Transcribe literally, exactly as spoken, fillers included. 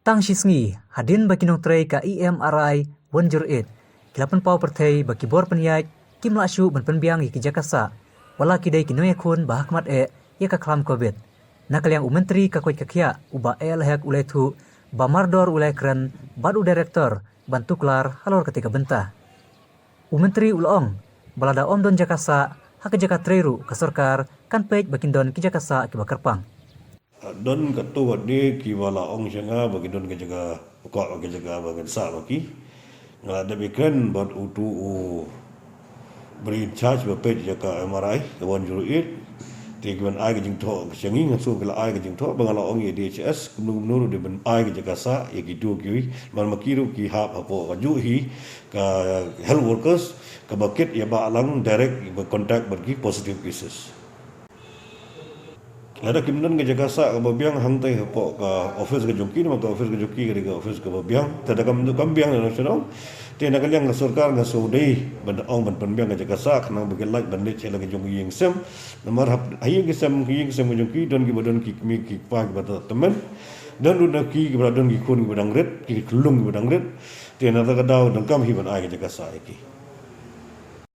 Tang shi sngi hadien ba ki nongtrei ka E M R I one zero eight ki la pynpaw pyrthei ba ki bor pynïaid kim lah shuh ban pynbiang ïa ki jaka sah, wat la ki dei ki nongïakhun ba ha khmat eh ïa ka khlam Covid. Na ka liang u Myntri ka koit ka khiah u Bah A L Hek u la ïathuh ba mardor u la ïakren bad u Director ban tuklar halor katei ka bynta. U Myntri u la ong ba lada ym don jaka sah ha ka jaka trei ruh ka sorkar kan peit ba kin don ki jaka sah kiba kyrpang. Don katto katne kiba la ong sha nga ba ki don ka jaka, ka, ka jaka ba kin sah ba ki. Nga la dep ïakren bad utu u briew in charge ba peit ïa ka M R I ka one zero eight. Te ki ban ai ka jingthoh ka sha ngi, nga sngew ki la ai ka jingthoh, ba nga la ong ïa D H S kumno kumno ruh dei ban ai ka jaka sah ïa kito kiwei. Man ma ki ruh ki hap hapoh kajuh hi ka health workers kaba kit ïa ba lang direct ba contact bad ki positive cases. Lada kim don ka jaka sah kaba biang hangtei hapoh ka office ka jong ki, namar ka office ka jong ki ka dei ka office kaba biang. Te da kam, kam biang na shnong. Te na ka liang ka sorkar nga sngew dei ban ong ban pynbiang ka jaka sah khnang ba ki lait ban leit sha la ka jong ka ïing sem. Namar hap ha ïing ki sem, ka ïing sem ka jong ki don kiba don ki kmie ki kpa kiba tymmen. Don ruh na ki kiba don ki khun kiba dang rit, ki khyllung kiba dang rit. Te na kata ka daw donkam hi ban ai ka jaka sah ïa ki.